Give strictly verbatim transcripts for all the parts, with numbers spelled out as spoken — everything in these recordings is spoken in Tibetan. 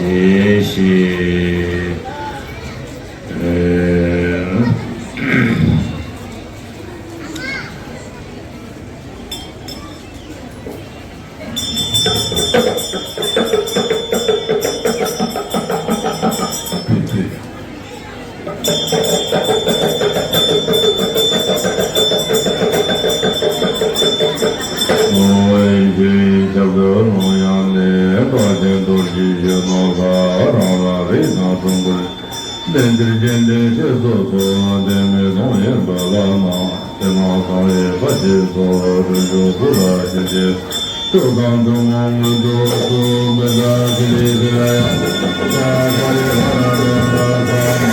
ཞེས། ཨོ་ཡེ་ཤེས་ཞབས་ཀྱུ་ཀློང་ཡངས་ནས། དཔལ་ཆེན་རྡོ་རྗེ་གཞོན་ནུ་ལྷ། རང་ལ་རིགས་དང་ཀྲུང་གོར། ལྡན་འདིར་སྤྱན་འདྲེན་ཞེས་སོགས་སུ། བདེན་མེད་ཀློང་ཡངས་པ་ལ་ན། ཏེ་མ་སང་ཡེ་ཤེས་ཕ་ཆེ་སོགས། སྤྲུལ་སྐྱོང་སྐུ་ལ་ཞུ་ཞེས། སྟོབས་དང་ཐུན་མོང་དངོས་གྲུབ་སྩོལ། མི་ལ་ཀི་ལི་ཀི་ལ་ཡ། ས་ཁ་ལི་ཧ་ར་དེ་ལ་ས་མ།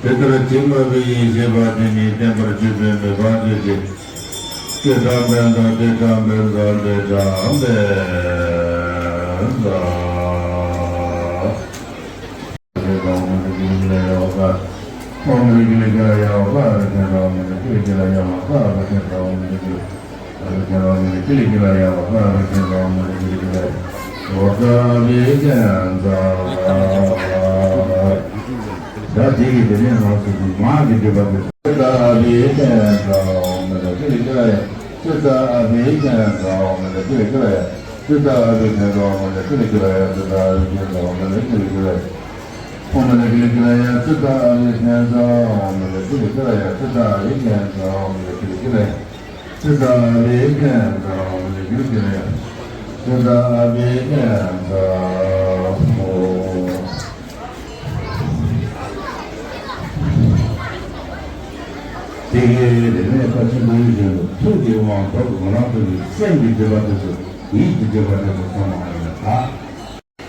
དེ་ལྟར་བྱིང་བ་བུ་ཡིན་ཞེས་པ་དེ་ཉིད་བསྟན་པར་བྱེད་པའི་མི་འབའ་འབྱེད་ཀྱི། སྐད་གྲགས་འཕེལ་དང་། སྐད་གྲགས་འཕེལ་དང་། སྐད་གྲགས་འཕེལ་དང་། ད་དེ་གི་དེ་ནས་ང་ཚོ་གི་མ་གི་འདྲི་བ་དེ། ཙི་ཏ་ཨ་བྷི་ཉ་ཛ་ཨོ་མི་ཏ་ཀི་ལི་ཀི་ལ་ཡ། ཙི་ཏ་ཨ་བྷི་ཉ་ཛ་ཨོ་མི་ཏ་ཀི་ལི་ཀི་ལ་ཡ། ཙི་ཏ་ཨ་བྷི་ཉ་ཛ་ཨོ་མི་ཏ་ཀི་ལི་ཀི་ལ་ཡ། ཙི་ཏ་ཨ་བྷི་ཉ་ཛ་ཨོ་མི་ཏ་ཀི་ལི་ཀི་ལ་ཡ། ཨོ་མི་ཏ་ཀི་ལི་ཀི་ལ་ཡ། ཙི་ཏ་ཨ་བྷི་ཉ་ཛ་ཨོ་མི་ཏ་ཀི་ལི་ཀི་ལ་ཡ། ཙི་ཏ་ཨ་བྷི་ཉ་ཛ་ཨོ་མི་ཏ་ཀི་ལི་ཀི་ལ་ཡ། ཙི་ཏ་ཨ་བྷི་ཉ་ཛ་ཨོ་མི་ཏ་ཀི་ལི་ཀི་ལ་ཡ། ཙི་ཏ་ཨ་བྷི་ཉ་ཛ་ཨོ། དེ་གའི་རིག་གནས་ཁ་ཆེན་པོའི་བཞིན་དུ་ཐུགས་ཀྱི་དབང་ཐོབ་ང་རང་ཚོ་གི་སེམས་ཀྱི་འདྲེས་པ་དེ་ཚོ་ཡིད་ཀྱི་འདྲེས་པ་དེ་ཚོ་ཚང་མ་ཡིན་ན་ད།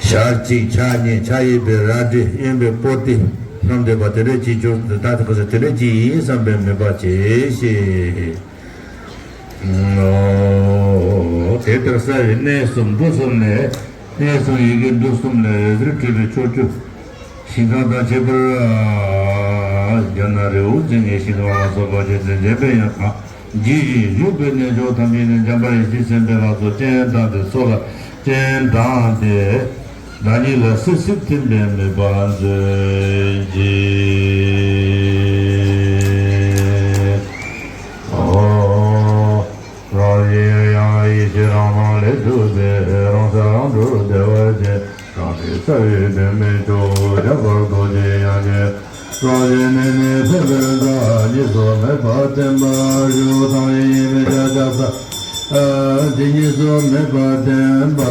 ཞག་གཅིག་ཕྱག་གཉིས་ཕྱག་གཡས་པའི་རལ་གྲི་གཡོན་པའི་པོ་ཏི་བསྣམས་བསྡད་པ་དེ་འདྲ་ཅིག་བྱུང་ད་དེ་ཁོ་ཚོ་དེ་འདྲ་ཅིག་ཡིན་བསམ་པའི་མོས་པ་བྱེད་ཞེས། ཨོ། དེ་ལྟར་རྩ་བའི་གནས་གསུམ་འབྲུ་གསུམ་ལས། གནས་གསུམ་ཡི་གེ་འབྲུ་གསུམ་ལས་འོད་ཟེར་འཕྲོས་པའི་ཕྱོགས་བཅུ། ཞིང་ཁམས་དང་ཁྱད་པར་རྒྱ་ནག་རི་བོ་རྩེ་ལྔའི་ཞིང་ཁམས་ལ་སོགས་པ་ཆོས་ཅན་འཇམ་པའི་དབྱངས་དང་། ཇི་བཞིན་བཞུགས་པའི་གནས་མཆོག་ཐམས་ཅད་ནས་འཇམ་དཔལ་ཡེ་ཤེས་སེམས་དཔའི་ལྷ་ཚོགས་སྤྱན་དྲངས་ཏེ་སོགས་ལ་སྤྱན་དྲངས་ཏེ། བདག་ཉིད་ལ་སིབ་སིབ་ཐིམ་པའི་མོས་པ་མཛོད་ཅིག། ཨོ། རང་བཞིན་ཡང་ཡེ་ཤེས་རང་སྣང་ལས་སྤྲུལ་པའི་རང་ཤར་རང་གྲོལ་བདེ་བ་ཅན། རང་གྲོལ་རྩ་བའི་བདེན་མེད་མཆོག་ཁྱད་པར་རྡོ་རྗེ་དབྱངས་ཅན། རང་བཞིན་གནས་ནས་འཕེལ་བའི་མཐའ། གཉིས་སུ་མེད་པར་བརྟན་པར་བཞུགས། ཐང་ཡིན་མི་བྱ་བྱ་ས། ཨ་དེ་གཉིས་སུ་མེད་པར་བརྟན་པར་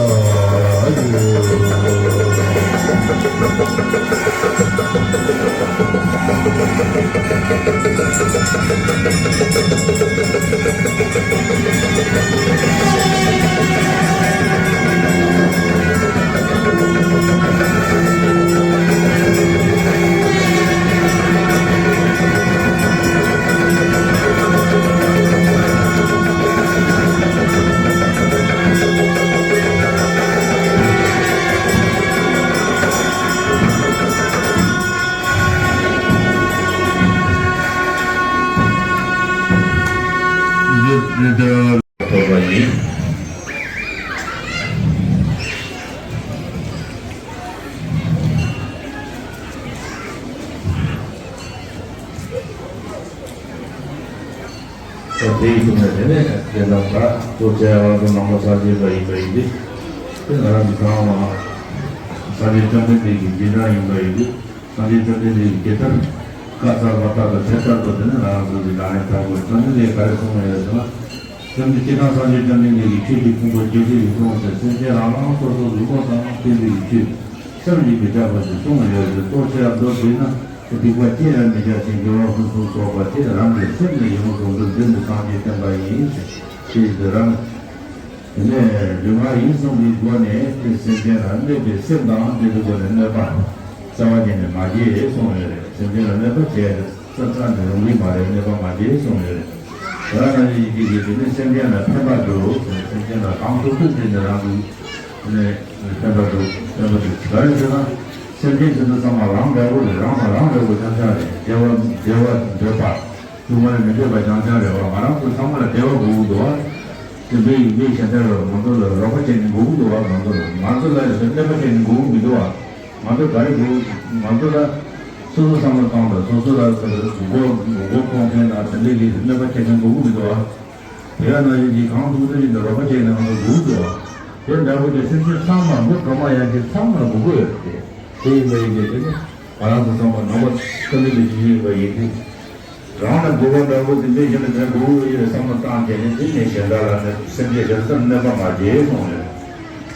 བཞུགས། ཐོབ་པ་ཡིན། དེའི་ཐོག་ནས་དེ་ནས་དེ་དང་ད་གཙོ་ཆེ་བ་དང་ནང་པ་སངས་རྒྱས་པ་ཡིན་པ་ཡིན་ཏེ། དེ་ང་རང་གི་ཚང་མ་སངས་རྒྱས་བཅོམ་ལྡན་འདས་ཀྱི་རྗེས་འབྲང་ཡིན་པ་ཡིན་ཏེ། སངས་རྒྱས་བཅོམ་ལྡན་འདས་ཀྱི་དེ་ལྟར་བཀའ་སྩལ་པ་ལྟར་དུ་དེ་ལྟར་དུ་དེ་ནི་ང་རང་ཚོ་གི་ནང་ནས་དྲང་པོ་བཅོམ་ལྡན་འདས་ག་རེ་གསུངས་ཡོད་ཟེར་ན། བཅོམ་ལྡན་སྤྱིར་བཏང་སངས་རྒྱས་བཅོམ་ལྡན་འདས་ཀྱིས་ཆོས་ཀྱི་ཕུང་པོ་བརྒྱད་ཁྲི་བཞི་སྟོང་ཟེར་སེམས་ཅན་རང་རང་སོ་སོ་གི་བློ་ཙམ་བསྟན་པའི་ཆོས་བསམ་གྱིས་མི་ཁྱབ་པ་ཞིག་གསུངས་ཡོད་ཟེར། གཙོ་ཆེ་བ་མདོར་བསྡུས་ན་སྡིག་པ་ཅི་ཡང་མི་བྱ་ཞིང་དགེ་བ་ཕུན་སུམ་ཚོགས་པ་སྟེ་རང་གི་སེམས་ནི་ཡོངས་སུ་འདུལ་བདུད་འདི་སངས་རྒྱས་བསྟན་པ་ཡིན་ཞེས་ཞེས་ཟེར་རང་ དེ་ནས་ལུས་ངག་ཡིད་གསུམ་གྱི་སྒོ་ནས་དེ་སེམས་ཅན་ལ་གནོད་པའི་སེམས་དང་དེ་ཚོའི་སྒོ་ནས་གནོད་པ་རྩ་བ་ཉིད་ནས་མ་བྱེད་གསུངས་ཡོད་རེད། སེམས་ཅན་ལ་གནོད་པ་བྱས་ཏེ་རྩ་བ་ནས་ཡོང་གི་མ་རེད། གནོད་པ་མ་བྱེད་གསུངས་ཡོད་རེད། དེ་ལ་ན་ཡིད་ཀྱི་ཡིད་དེ་ནི་སེམས་ཅན་ལ་ཕན་པ་སྒྲུབ། སེམས་ཅན་ལ་གང་ཐུབ་ཐུབ་བྱས་ནས་རང་གི་ནས་ཕན་པ་སྒྲུབ། ཕན་པ་སྒྲུབ། ག་རེ་ཟེར་ན་སེམས་ཅན་དེ་ཚོ་ཚང་མ་རང་འདྲ་བོ་རེད། རང་དང་རང་འདྲ་བོ་རྐྱང་རྐྱང་རེད། བདེ་བ་བདེ་བ་འདོད་པ། སྡུག་བསྔལ་མི་འདོད་པ་རྐྱང་རྐྱང་རེད་བ། ང་རང་ཚོ་ཚང་མ་ལ་བདེ་བ་དགོས་ཀྱི་འདུག་བ། དེ་འདྲ་ཡིན་དུས་གཞན་དག་ལ་ང་ཚོ་ལ་རོགས་པ་བྱེད་ནི་དགོས་ཀྱི་འདུག་བ། ང་ཚོ་ལ་ང་ཚོ་ལ་གནོད་པ་བྱེད་ནི་དགོས་ཀྱི་མི་འདུག་བ། ང་ཚོ་ག་རེ་དགོས། ང་ཚོ་ལ་སོ་སོ་བསམ་བློ་བཏང་དང་། སོ་སོ་ལ་མགོ་མགོ་སྐོང་མཁན་དང་དེ་འདྲ་གི་གནོད་པ་བྱེད་མཁན་དགོས་ཀྱི་མི་འདུག་བ། དེ་ཡང་ན་ཡིན་གྱི་གང་ཐུབ་ཐུབ་ཡིན་དུ་རོགས་པ་བྱེད་ནི་ང་ཚོ་དགོས་ཀྱི་འདུག་བ། དེ་འདྲ་བོ་དེ་སེམས་ཅན་ཚང་མ་མགོ་གྲོ་མ་ཡན་ཆད་ཚང་མ་ལ་དགོས་ཀྱི་ཡོད་རེད། དེ་ཡིན་པ་ཡིན་དུས་དེ་ནི་ང་རང་ཚོ་ཚང་མ་ནང་པ་ཀ་ནི་ལ་ཇི་ཡིན་པ་ཡིན་དུས། རང་ལ་དགོས་པ་འདྲ་པོ་དེ་འདྲའི་གཞན་ལ་དེ་འདྲ་དགོས་ཀྱི་ཡོད་བསམ་བློ་བཏང་བྱས་ནས། དེ་ནས་གཞན་དག་ལ་ནི་སེམས་ཅན་གཞན་ཚོར་གནོད་པ་མ་བྱེད་གསུངས་ཡོད།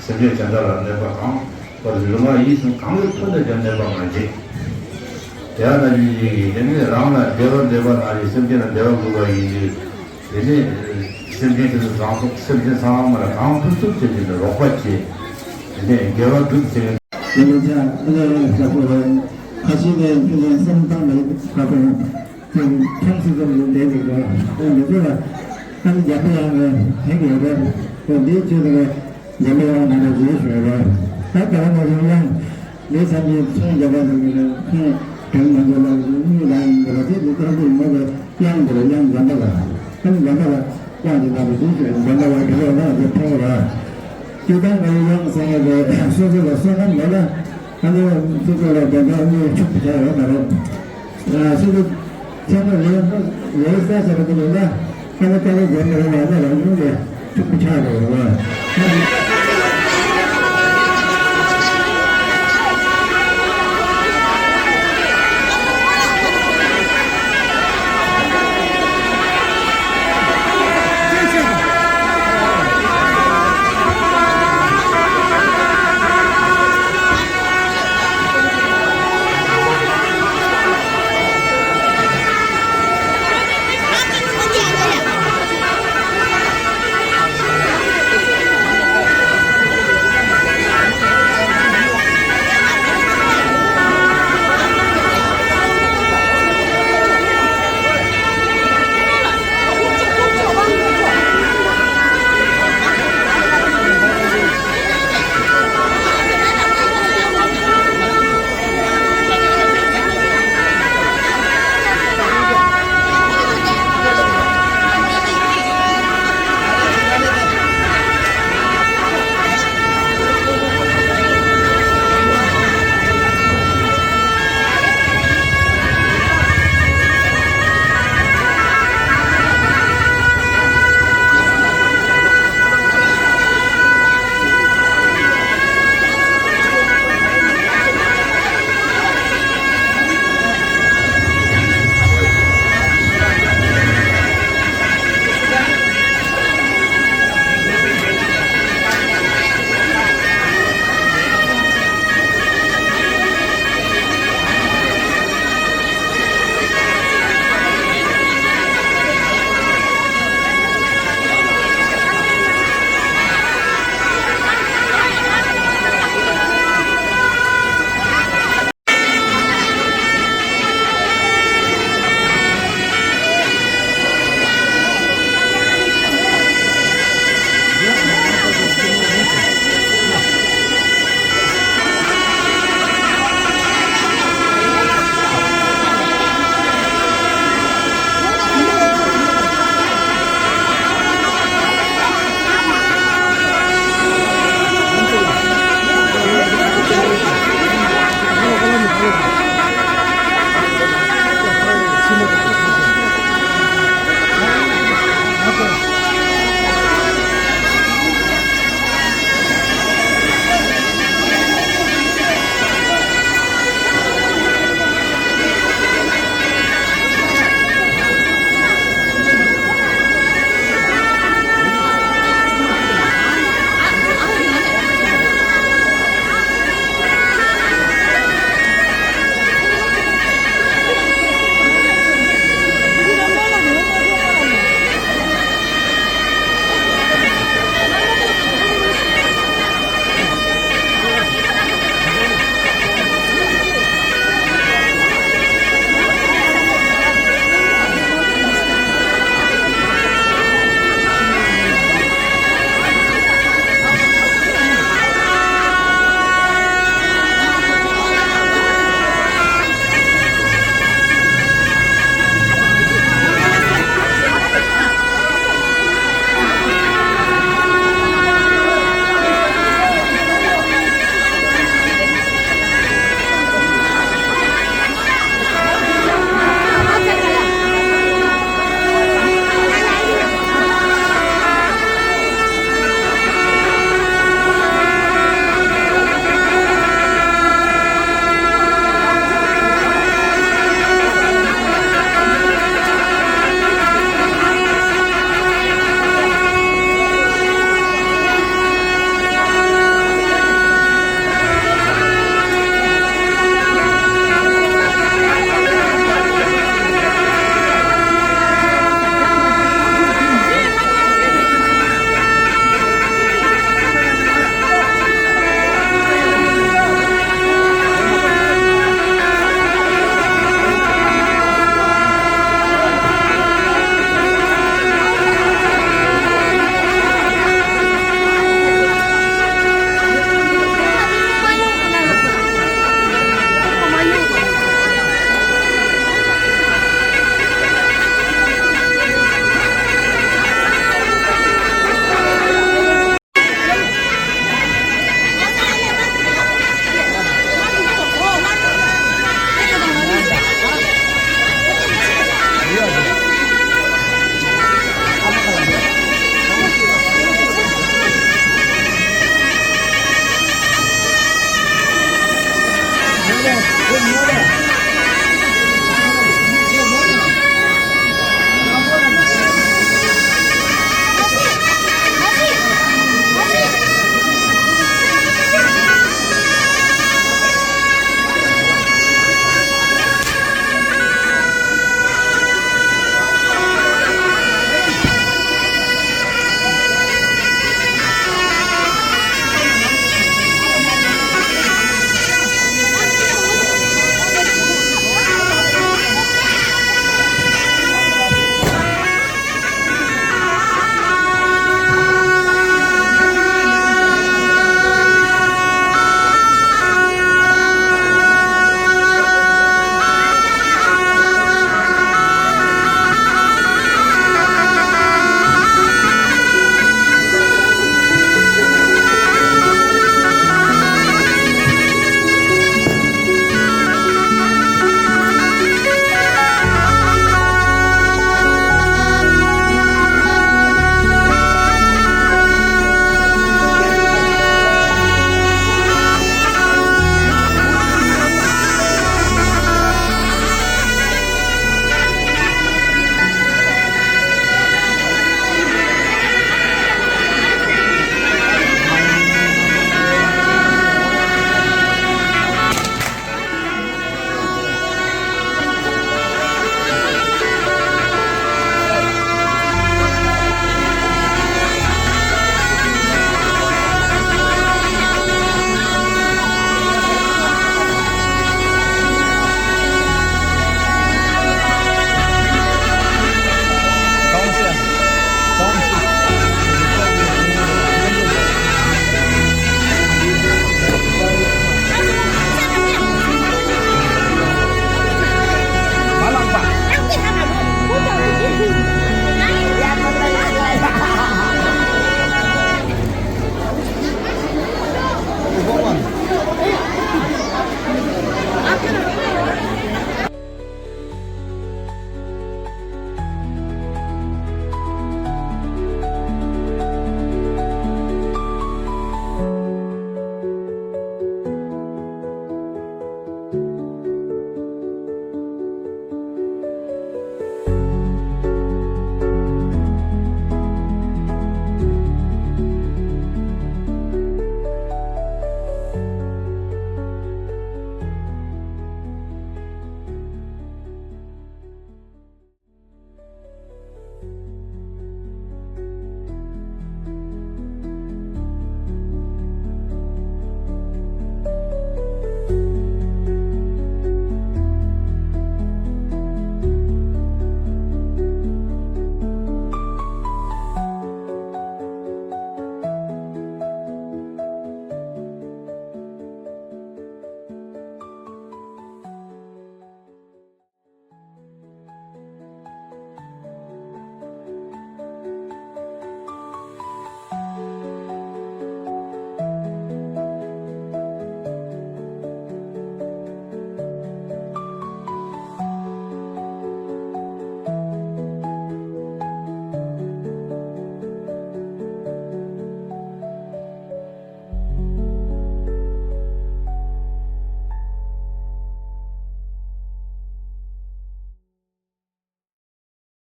སེམས་ཅན་གཞན་དག་ལ་གནོད་པ་གང་། ལུས་ངག་ཡིད་གསུམ་གང་གི་ཐོག་ནས་ཀྱང་གནོད་པ་མ་བྱེད། དེ་ཡང་ན་ཡིན་གྱི་དེ་ནི་རང་ལ་བདེ་བ་འདོད་པ་ན་ཡི་སེམས་ཅན་ལ་བདེ་བ་དགོས་པ་ཡིན་དུས། དེ་ནས་སེམས་ཅན་དེ་ཚོ་རང་སོ་སེམས་ཅན་ཚང་མ་ལ་གང་ཐུབ་ཐུབ་བྱས་ཏེ་རོགས་པ་བྱེད། དེ་ནས་དགེ་བ་སྒྲུབ་ཟེར། དེ་ནས་ཆ་ཨ་ལས་ཡང་ཟ་དགོས་རེད། ཁ་ཤས་ནས་ཕན་ཚུན་བསམ་བཏང་མེད་པ་དང་། ཁྱོད་ཁྱོད་ཚོ་ཚོ་ལས་འདས་འདུག་ག་ཨ་འདི་ཚོ་ལ་ཨ་ནི་རྒྱ་མི་ཡང་ནས་ཧེ་གི་ཡོད་རེད། ཁྱོད་འདིའི་ཆེད་དུ་རྒྱ་མི་ཡང་ང་ལ་རེ་ཞུ་ཡོད་རེད། ད་ག་རང་ནས་ཡང་ལས་བསམ་གྱི་ཚོང་རྒྱག་པ་དང་གི་ལས་ཁོང་དོན་མ་འདོད་ལ་གཉིས་ལ་ཡིན་འདུག་ག་དེ་འདི་ལྟར་དུ་མ་གི་གཡང་འདི་ལ་གཡང་འཛམ་པ་ལ་ཨ་ནི་འཛམ་པ་ལ་གཡང་འདི་ལ་རེ་ཞུ་ཡོད། འཛམ་པ་ལ་གི་ལས་ལ་དེ་ཕན་ཡོད་རེད། སྤྱིར་བཏང་ང་ཡི་ཡང་ཟེར་ཡ་དེ་སོ་སོ་ལ་བསོད་ནམས་མེད་ན་ཨ་ནི་སོ་སོ་ལ་དོན་དག་གཉིས་ཕྱུག་པོ་ཆགས་ཡོད་མ་རེད། སོ་སོ་ཚང་མ་ལས་ལས་ས་ས་རེད་ལ་ཨ་ནི་ལྟ་བ་དགོས་མ་རེད་ལ་ཨ་ནི་རང་ཉིད་ལས་ཕྱུག་པོ་ཆགས་རེད་ལ།